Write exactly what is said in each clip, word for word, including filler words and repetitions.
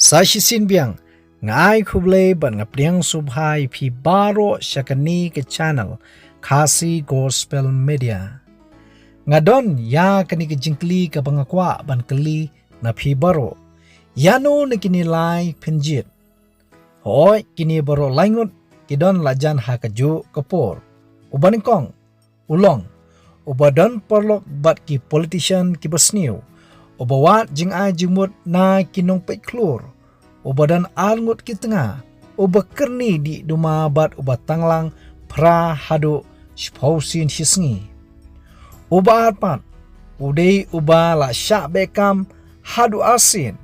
Sa shisien biang, nga ai khublei bad nga pdiang sngewbha ïa phi baroh sha kane ka channel Khasi Gospel Media. Nga don ïa kane ka jingkylli kaba nga kwah ban kylli na phi baroh. Ïano na kine lai phin jied? Hooid, kine baroh lai ngut ki don la jan ha kajuh ka por. Uba nyngkong u long uba don paralok bad ki politician kiba sniew, uba wad jingai jingmut na ki nongpeit khlur, uba don ar ngut ki tnga, uba kyrni dih duma bad uba tanglang phra haduh shiphew sien shi sngi. Uba ar pat u dei uba la shah beh kam haduh arsien,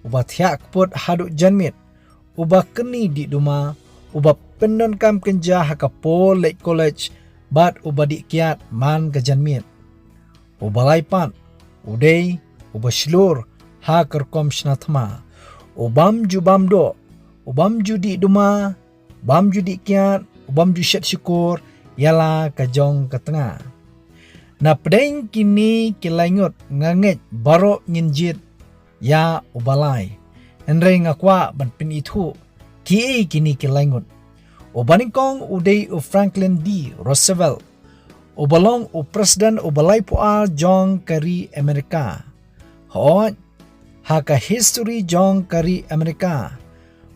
uba thiah kput haduh janmiet, uba kyrni dih duma, uba pyndonkam kynja ha ka por leit college bad uba dih kiad man ka janmiet. Uba lai pat u dei uba shlur ha ka rukom shna thma, ubym ju bam doh, ubym ju dih duma, ubym ju dih kiad, ubym ju shet shukor ïa la ka jong ka tnga. Na pdeng kine ki lai ngut nga ngeit baroh ngin jied ïa uba lai. Hynrei nga kwah ban pynithuh kiei kine ki lai ngut. Uba nyngkong u dei u Franklin D Roosevelt, uba long u president uba laiphew ar jong ka ri Amerika. Hooid, ha ka history jong ka ri Amerika,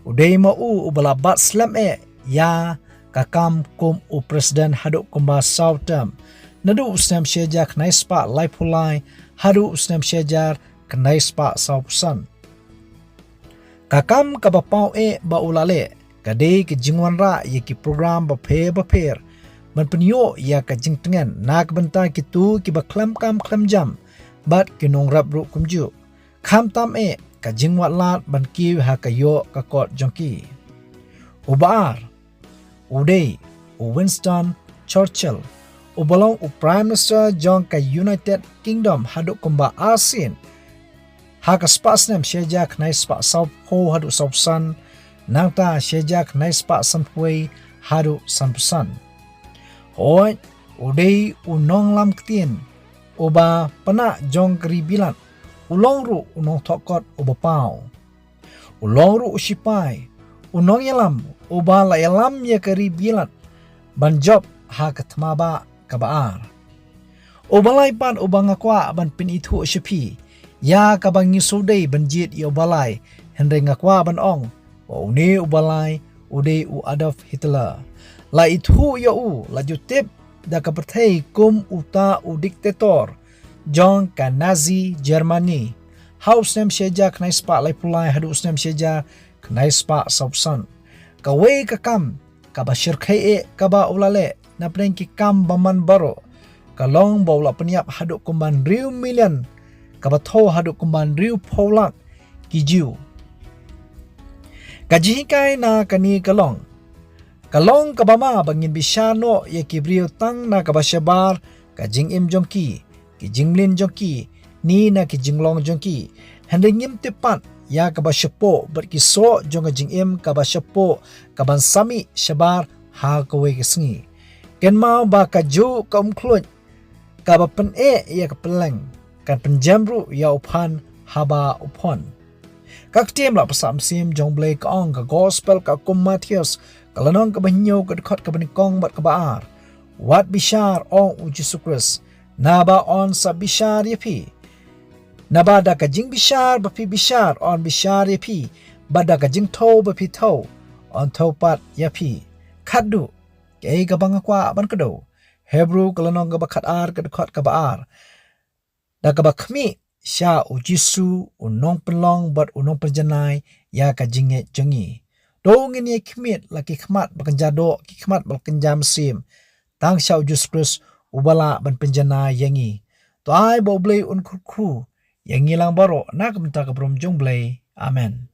u dei ma u uba la bat slem eh ïa ka kam kum u president haduh kumba saw term, naduh u snem shi hajar khyndai spah laiphew lai haduh u snem shi hajar khyndai spah sawphew san. Ka kam kaba paw eh ba u la leh ka dei ka jingwanrah ïa ki program bapher bapher ban pynïoh ïa ka jingtngen na ka bynta kito kiba khlem kam khlem jam bad ki nongrep ruh kumjuh, khamtam eh ka jingwad lad ban kiew ha ka ïoh ka kot jong ki. Uba ar u dei u Winston Churchill, uba long u Prime Minister jong ka United Kingdom haduh kumba arsien, ha ka spah snem shi hajar khyndai spah sawphew haduh sawphew san, nangta shi hajar khyndai spah sanphew wei haduh sanphew san. Hooid, u dei u nonglam ktien uba pynah jong ka ri Bilat, u long ruh u nongthoh kot uba paw. U long ruh u shipai, u nongïalam uba la ïalam ïa ka ri Bilat ban jop ha ka thma bah kaba ar. Uba lai pat uba nga kwah ban pynithuh sha phi ïa kaba ngi shu dei ban jied ïa uba lai, hynrei nga kwah ban ong ba une uba lai u dei u Adolf Hitler. La ithuh ïa u, la ju tip da ka pyrthei kum uta u diktator jong ka Nazi Germany ha u snem shi hajar khyndai spah laiphew lai haduh u snem shi hajar khyndai spah sawphew san. Kawei ka kam kaba shyrkhei eh kaba u la leh na pdeng ki kam bymman baroh ka long ba u la pynïap haduh kumba hynriew million, kaba thew haduh kumba hynriewphew lak ki Jiw. Ka jinghikai na kane ka long, ka long kaba ma ba ngin bishar noh ïa ki briew tang na kaba shabar ka jingim jong ki, ki jingmlien jong ki, ne na ki jinglong jong ki. Hynrei ngim tip pat ïa kaba shapoh bad ki soh jong ka jingim kaba shapoh kaban sa mih shabar ha kawei ka sngi. Kynmaw ba kajuh ka umkhluit kaba pyneh ïa ka pylleng kan pynjem ruh ïa u phan haba u phon. Ka ktien la pynshai mynsiem jong U Blei ka ong, ka gospel katkum u Mathaios, ka lynnong kaba hynñiew, ka dkhot kaba nyngkong bad kaba ar. Wat bishar, ong U Jisu Khrist, naba yn sa bishar ïa phi. Naba da ka jingbishar ba phi bishar yn bishar ïa phi, bad da ka jingthew ba phi thew yn thew pat ïa phi. Khatduh, kaei kaba nga kwah ban kdew? Hebru ka lynnong kaba khatar, ka dkhot kaba ar. Da kaba khmih sha U Jisu, u nongpynlong bad u nongpynjanai ïa ka jingngeit jong ngi. To ngin ïa khmih la ki khmat ba kynja doh, ki khmat ba kynja mynsiem, tang sha U Jisu Khrist uba lah ban pynjanai ïa ngi. To ai ba U Blei un kyrkhu ïa ngi lang baroh na ka bynta ka burom jong U Blei. Amen.